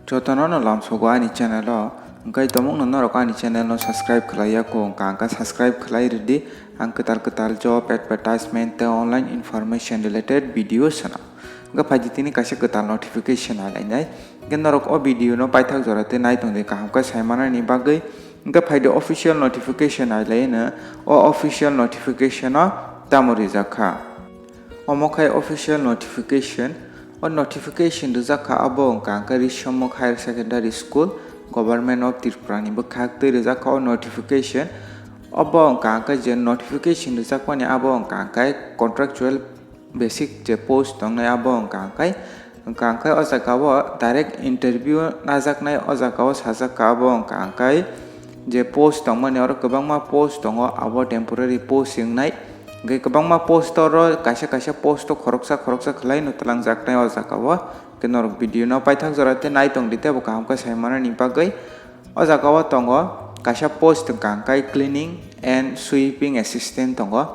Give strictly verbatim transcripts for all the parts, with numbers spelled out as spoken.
Jotono no lamsogo ani channel o, hwnkhe tomungno norok ani channel no subscribe khlai ya kho, hwnkha hwnkhe subscribe khlai rwdi, ang kwtal kwtal job advertisement tei online information related video swnam. Hwnkhe phaidi tini kaisa kwtal notification nai lainai, hwnkhe norok o video no paithak jora tei nai tongdi kaham khe sai manani bagwi, hwnkhe phaidi official notification nai laino, o official notification o tamo rijak kha. Omo khai official notification. O notification rijak kha abo wngkha hwnkhe Rishyamukh Higher Secondary School, Government of Tripura ni bwkhak twi rijak kha o notification. Obo wngkha hwnkhe je notification rijakmani abo wngkha hwnkhe contractual basic je post tongnai abo wngkha hwnkhe, wngkha hwnkhe o jaga o direct interview najaknai o jaga o sajak kha abo wngkha hwnkhe je post tongmani oro kwbangma post tongo abo temporary post wngnai. Hwnkhe kwbangma post oro kaisa kaisa post o khoroksa khoroksa khwlaino twlangjaknai o jaga o. Hwnkhe norok video no paithak jora tei nai tongdi tei bo kaham khe sai manani bagwi. O jaga o tongo kaisa post wngkha hwnkhe cleaning and sweeping assistant tongo.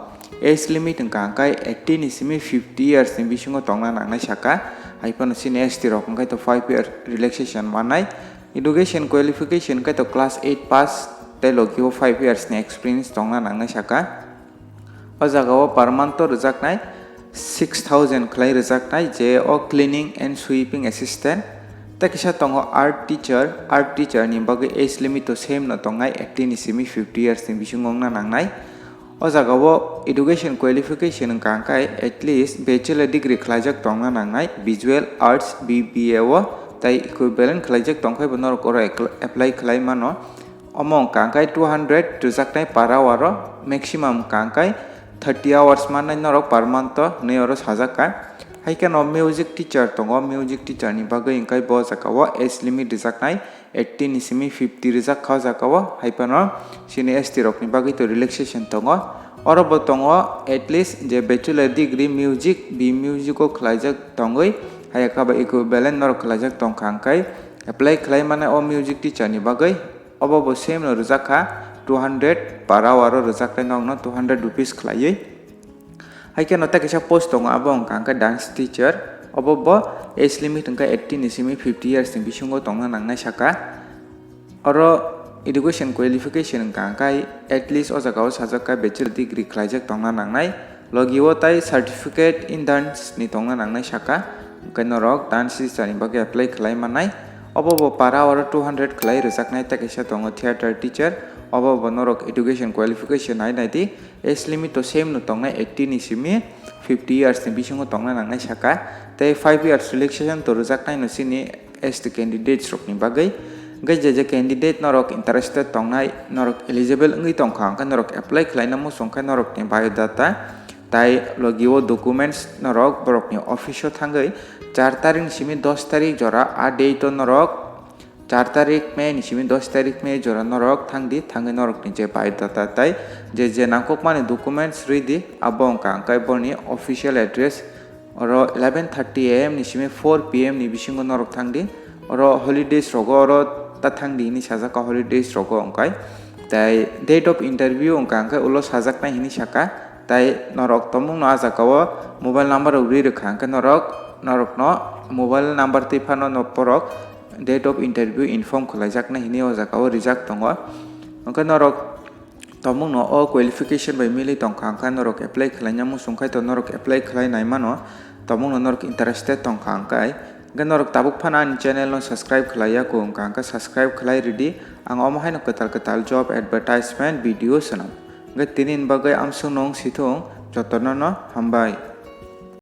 Age limit wngkha hwnkhe eighteen ni simi fifty years ni bisingo tongna nangnai saka. Hai phano chini S T rok hwnkhe to five year relaxation mannai. Education qualification hwnkhe to class eight pass tei logi o five years ni experience tongna nangnai saka. O jaga o per month o rwjaknai six thousand khwlai rwjaknai je o cleaning and sweeping assistant. Tei kisa tongo art teacher, art teacher ni bagwi age limit to same no tongnai, eighteen ni simi fifty years ni bisingo wngna nangnai. O jaga o education qualification wngkha hwnkhe at least bachelor degree khwlaijak tongna nangnai, visual arts B B A o tei equivalent khwlaijak tongkhai bo norok oro apply khwlai mano. Omo wngkha hwnkhe two hundred rwjaknai per hour o, maximum wngkha hwnkhe thirty hours mannai norok per month o hwnwi oro sajak kha. Hai kheno music teacher tongo, music teacher ni bagwi hwnkhe bo jaga o age limit rwjaknai eighteen ni simi fifty rwjak kha o jaga o, hai phano chini S T rok ni bagwi to relaxation tongo. Oro bo tongo at least je bachelor degree music, B music o khwlaijak tongwi, hai kha ba equivalent norok khwlaijak tongkha hwnkhe apply khwlai mannai o music teacher ni bagwi. Obo bo same no rwjak kha two hundred per hour o rwjak khe nokno two hundred rupees khwlaiwi. Hai kheno tei kaisa post tongo abo wngkha hwnkhe dance teacher. Obo bo age limit wngkha eighteen ni simi fifty years ni bisingo tongna nangnai saka. Oro education qualification wngkha hwnkhe at least o jaga o sajak kha bachelor degree khwlaijak tongna nangnai. Logi o tai certificate in dance ni tongna nangnai saka, hwnkhe norok dance teacher ni bagwi apply khwlai mannai. Obo bo per hour o two hundred khwlai rwjaknai, tei kaisa tongo theatre teacher, obo bo norok education qualification nai nai di, age limit to same no tongnai, eighteen ni simi fifty years ni bisingo tongna nangnai saka, tei five years relaxation to rwjaknai no chini S T candidates rokni bagwi. Hwnkhe je je candidate norok interested tongnai, norok eligible wngwi tongkha, hwnkhe norok apply khwlaina muchung khe norokni biodata tai logi o documents norok borokni office o thangwi char tarik ni simi dos tarik jora a date o norok char tarik May ni simi dos tarik May jora norok thangdi, thangwi norokni je biodata tai je je nangkukmani documents rwidi, abo wngkha hwnkhe boroni official address. Oro eleven thirty A M ni simi four P M ni bisingo norok thangdi. Oro holidays rogo oro ta thangdi hinwi sajak kha, holidays rogo wngkha. Tai date of interview wngkha hwnkhe ulo sajaknai hinwi saka. Tai norok tomungno ah jaga o mobile number rok rwi rwkha hwnkhe norok, norokno mobile number twi phano no borok date of interview inform khwlaijaknai hinwi o jaga o rijak tongo. Hwnkhe norok tomungno o qualification bai mili tongkha hwnkhe norok apply khwlaina muchung khai to norok apply khwlai nai mano, tomungno norok interested tongkha hwnkhe. Hwnkhe norok tabuk phano ani channel no subscribe khwlai ya kho wngkha hwnkhe subscribe khwlai rwdi, ang omo haino kwtal kwtal job advertisement video swnam. Hwnkhe tini ni bagwi amswkno wng sithung, jotono no hambai.